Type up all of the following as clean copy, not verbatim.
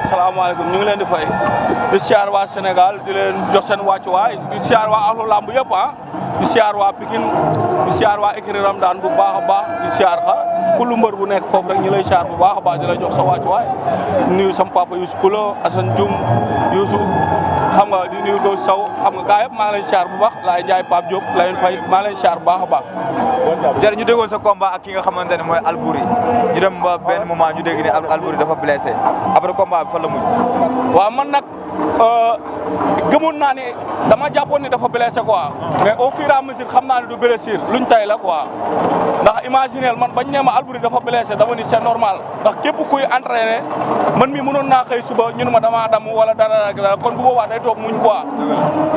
salaamaaleykum ñu ngi leen di fay di siyaar waa Sénégal di leen jox seen wàccuwaay di siyaar waa ahlu lamb yëpp di siyaar waa Pikine di siyaar waa écurie Ramdane bu baax a baax di siyaar kullu mbër bu nekk foofu rek ñu lay siyaar bu baax a baax di la jox sa wàccuwaay nuyu sama papa Youssou Poulo Assane Dioum Youssou xam nga di nuyu Doo Sow xam nga gaa yëpp maa ngi lay siyaar bu baax Laye Ndiaye Pape Diop Layine Faye maa ngi lay siyaar bu baax a baax. jërëjëf ñu déggoon sa combat ak ki nga xamante ne mooy Albouri ñu dem ba benn moment ñu dégg ne Albouri dafa blessé après combat bi fan la mujj. waaw man nag gëmoon naa ne dama jàppoon ne dafa blessé quoi mais au fur et à mesure xam naa ne du blessure luñ tay la quoi ndax imaginel man bañ ne ma Albouri dafa blessé dama ni c'est normal ndax képp kuy entraîné man mi mënoon naa xëy suba ñun ma dama dam wala dara kon bu boobaa day toog muñ quoi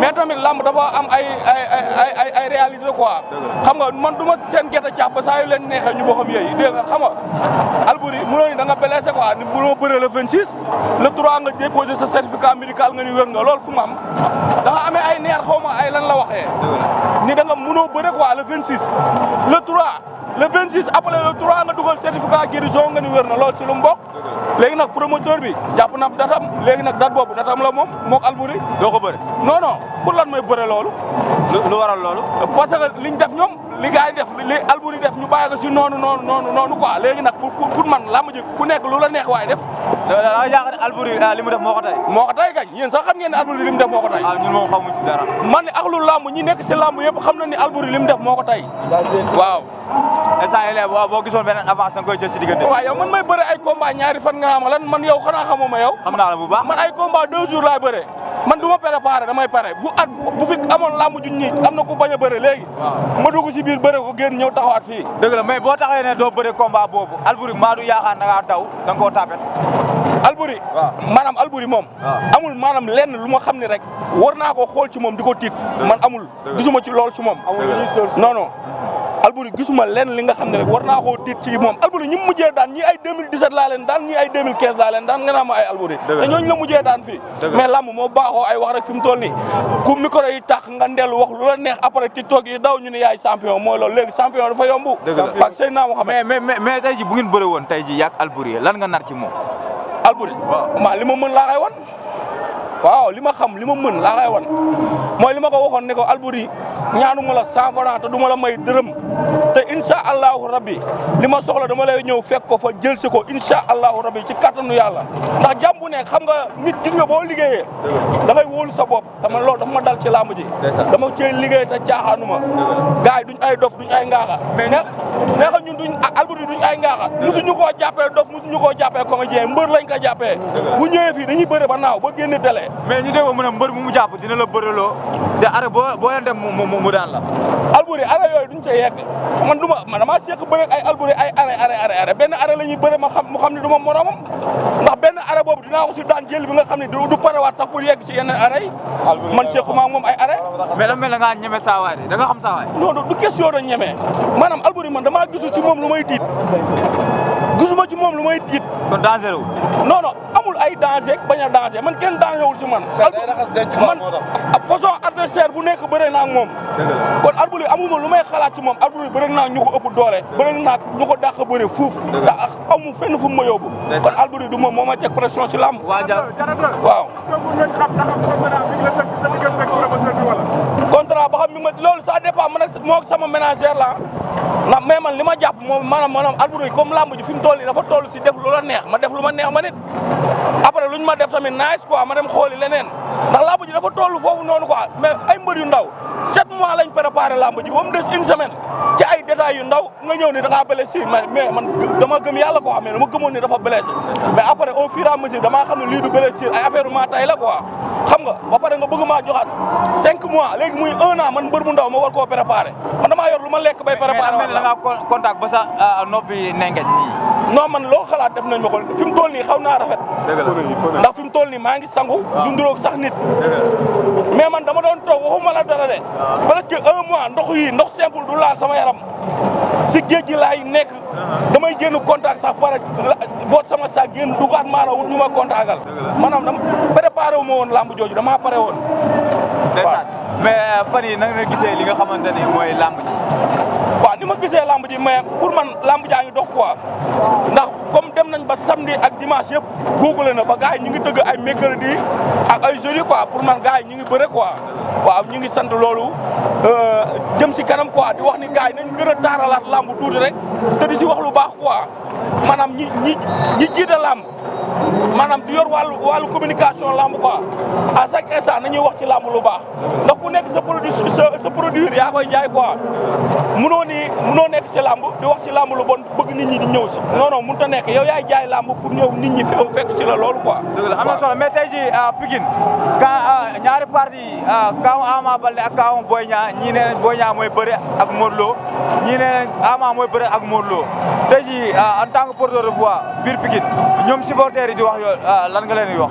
mais tamit lamb dafa am ay réalité quoi xam nga man du ma seen gerte caaf ba saa yu leen neexee ñu boxam yooyu dégg nga xam nga Albouri mënoon ni da nga blessé quoi ni mënoo bëre le 26 le 3 nga déposé sa certificat médical nga ni wér nga loolu fu mu am da nga amee ay neer xaw ma ay lan la waxee ni da nga mënoo bëre quoi le 26 le 3 le 26 après le 3 nga dugal certificat guérison nga ni wér na loolu ci lu mu bokk léegi nag promoteur bi jàpp na datam léegi nag date boobu datam la moom mook Albouri doo ko bëre non non pour lan mooy bëre loolu lu waral loolu parce que liñ def ñoom li gars yi def li Albouri def ñu bàyyi ko si noonu quoi léegi nag pour man làmb ji ku nekk lu la neex waaye def da nga yaakaar ne Albouri li mu def moo ko tey kañ yéen sax xam ngeen ne Albouri li mu def moo ko tey ñun moom xamuñ ci dara man ne axlu làmb ñi nekk si làmb yëpp xam na ni Albouri li mu def moo ko tey waaw instant yii léegi boo gisoon beneen avance da nga koy jël si diggante waaw yow man may bëre ay combat ñaari fan nga xam lan man yow xanaa xamuma yow xam naa la bu baax man ay combat 2 jours laay bëre man du ma préparé damay pare bu fi amoon làmb juñ ñi am na ku bañ a bëre léegi ma dugg si biir bëre ko génn ñëw taxawaat fii dëgg la mais boo taxawee ne doo bëre combat boobu Albouri maa du yaakaar da ngaa daw da nga koo tapet Albouri maanaam Albouri moom amul maanaam lenn lu ma xam ne rek war naa koo xool ci moom di ko tiit man amul gisuma ci lool ci moom non non Albouri gisuma lenn li nga xam ne rek war naa koo tiit ci moom Albouri ñi mu mujjee daan ñii ay 2017 laa leen daan ñii ay 2015 laa leen daan nga naa ma ay Albouri te ñooñu la mujjee daan fii mais lamb moo baaxoo ay wax rek fi mu toll nii ku micro yi tax nga ndellu wax lu la neex après TikTok yi daw ñu ne yaay champion mooy loolu léegi champion dafa yomb parce que sëy naa moo xam mais tey ji bu ngeen bëre woon tey ji yàgg Albouri lan nga nar ci moom Albouri waaw li ma mën laa koy wan waaw li ma xam li ma mën laa koy wan mooy li ma ko waxoon ne ko Albouri ñaanuma la 100 francs te du ma la may dërëm te incha allahu rabbi li ma soxla dama lay ñëw fekk ko fa jël si ko incha allahu rabbi ci kattanu yàlla ndax jàmm bu nekk xam nga nit gis nga boo liggéeyee da ngay wóolu sa bopp te man loolu dafa ma dal ci làmb ji dama cee liggéey te caaxaanuma gars yi duñ ay dof duñ ay ngaaxa mais nee nga ñun duñ Albouri duñ ay ngaaxa musuñu koo jàppee dof musuñu koo jàppee comédien mbër lañ ko jàppee bu ñëwee fii dañuy bëre ba naaw ba génn télé mais ñu déggoo mu ne mbër mu jàpp dina la bëreloo te arrêt boo leen dem mu daan la Albouri arrêt yooyu duñ ca yegg man damaa seq bëre ay Albouri ay arrêt benn arrêt la ñuy bëre mu xam ne du ma moromam ndax benn arrêt boobu dinaa ko si daan jël bi nga xam ne du parewaat sax pour yegg si yeneen arrêt yi man sequma ak moom ay arrêt mais la mel na ngaa ñeme saawaay de da nga xam saawaay non du question de ñeme maanaam Albouri man damaa gisu ci moom lu may tiit gisuma ci moom lu may tiit kon danger wu non non amul ay danger bañ a danger man kenn danger wul ci man man façon adversaire bu nekk bëre naa ak moom kon Albouri amuma lu may xalaat ci moom Albouri bëre naa ñu ko ëpp doole bëre naa ñu ko dàq bëre fuuf ndax amu fenn fu mu ma yóbbu kon Albouri du moom moo ma teg pression ci làmb waaw contrat ba xam mi ma loolu ça dépend man ak moo sama ménagère la ndax mais man li ma jàpp moom maanaam Albouri comme lamb ji fi mu toll nii dafa toll si def lu la neex ma def lu ma neex ma nit après luñ ma def tamit nice quoi ma dem xooli leneen ndax lamb ji dafa toll foofu noonu quoi mais ay mbër yu ndaw 7 mois lañ préparé lamb ji ba mu des une semaine ci ay détails yu ndaw nga ñëw ni da ngaa blessé mais man dama gëm yàlla quoi mais dama gëmoon ni dafa blessé mais après au fur et à mesure damaa xam ne lii du blessure ay affaire maa tay la quoi xam nga ba pare nga bëgg maa joxaat 5 mois léegi muy 1 an man mbër mu ndaw ma war koo préparé man damaa yor lu ma lekk bay préparé mais da ngaa contact ba sa noppi nengeñ nii non man loo xalaat def nañ ma ko fi mu toll nii xaw naa rafet ndax fi mu toll nii maa ngi sangu dunduroog sax nit mais man dama doon toog waxuma la dara de presque 1 mois ndox simple du laal sama yaram si géej gi laay nekk damay génn contact sax pare boot sama sac génn dugaat maara wut ñu ma contactal maanaam dama préparé wu ma woon lamb jooju damaa pare woon ndeysaan mais fan yi nag nga gisee li nga xamante ni mooy lamb ji waaw ni ma gisee lamb ji mais pour man lamb jaa ngi dox quoi ndax comme dem nañ ba samedi ak dimanche yëpp google na ba gars yi ñu ngi tëgg ay mercredi ak ay jeudi quoi pour man gars yi ñu ngi bëre quoi waaw ñu ngi sant loolu jëm si kanam quoi di wax ni gars yi nañ gën a taaralaat lamb tuuti rek te di si wax lu baax quoi maanaam ñi jiite lamb maanaam di yor wàllu communication lamb quoi à chaque instant nañuy wax ci lamb lu baax ndax ku nekk sa produit yaa koy jaay quoi munoo nekk si lamb di wax si lamb lu bon bëgg nit ñi di ñëw si non non mënut a nekk yow yaay jaay lamb pour ñëw nit ñi fekk si la loolu quoi. dëgg la am na solo mais tey jii Pikine ñaari parti kaawu Ama Baldé ak kaawu Boy Niang ñii nee nañ Boy Niang mooy bëre ak Modou Lo ñii nee nañ Ama mooy bëre ak Modou Lo tey jii en tant que porteur de voix biir Pikine ñoom supporters yi di wax yow lan nga leen di wax.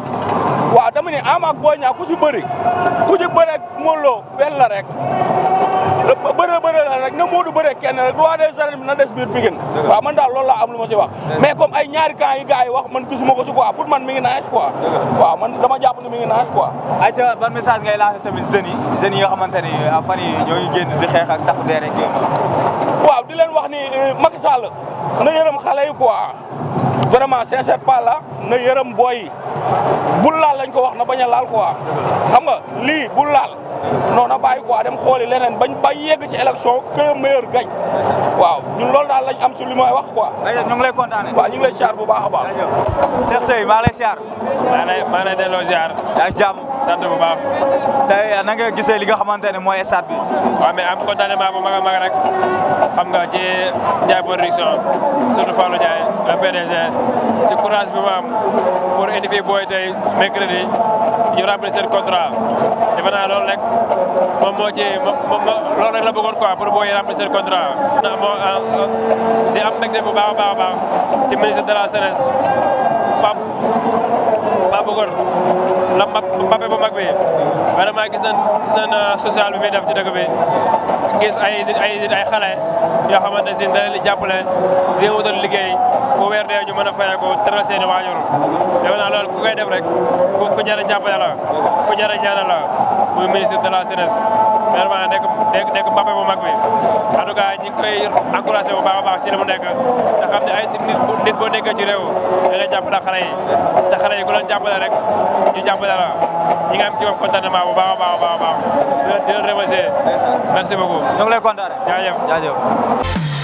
waaw dama ne Ama ak Boy Niang ku ci bëre ak Modou Lo benn la rek bëre la rek na Modou bëre kenn rek roi des arènes na des biir Pikine waaw man daal loolu laa am lu ma si wax mais comme ay ñaari camp yi gars yi wax man gisuma ko si quoi pour man mi ngi nice quoi waaw man dama jàpp ne mi ngi nice quoi. ayca ban message ngay lancé tamit jeunes yi nga xamante ni fan yi ñoo ngi génn di xeex ak takku dee rek waaw di leen wax ni Macky Sall na yërëm xale yi quoi vraiment sincère pas là na yërëm booy yi bul laal lañ ko wax na bañ a laal quoi xam nga lii bul laal non na bàyyi quoi dem xooli leneen bañ yegg ci élection que le meilleur gagne waaw ñun loolu daal lañ am ci li may wax quoi. ñu ngi lay kontaane. waaw ñu ngi lay siyaar bu baax a baax. Cheikh Seye maa lay siyaar. maa lay delloo siyaar. yaa ngi jàmm. sant bu baax. tey na nga gisee li nga xamante ne mooy stade bi. waaw mais am contentement bu mag a mag rek xam nga ci Ndiaye production surtout Fallou Ndiaye le PDG ci courage bi mu am pour indi fii booy tey mercredi ñu remplir seen contrat defe naa loolu rek moom moo ci loolu rek la bëggoon quoi pour booy remplir seen contrat. di am mbégte bu baax a baax ci ministre de la jeunesse Pape Bokor la Mbappé bu mag bi vraiment gis nañ social bi muy def ci dëkk bi gis ay xale yoo xamante ne si dana li jàppale di wutal liggéey bu weer dee ñu mën a fayee ko teral seeni waajur defe naa loolu ku koy def rek ku jar a jàppale la ku jar a ñaanal la muy ministre de la jeunesse vraiment nekk Mbappé bu mag bi en tout cas ñi ngi koy encouragé bu baax a baax ci li mu nekk te xam ne ay nit boo nekkee ci réew da ngay jàppale xale yi te xale yi ku leen jàppale rek ñu jàppale la ñi nga am ci moom contentement bu baax a baax di leen remercier merci beaucoup. ñu ngi lay kontaane. jaajëf.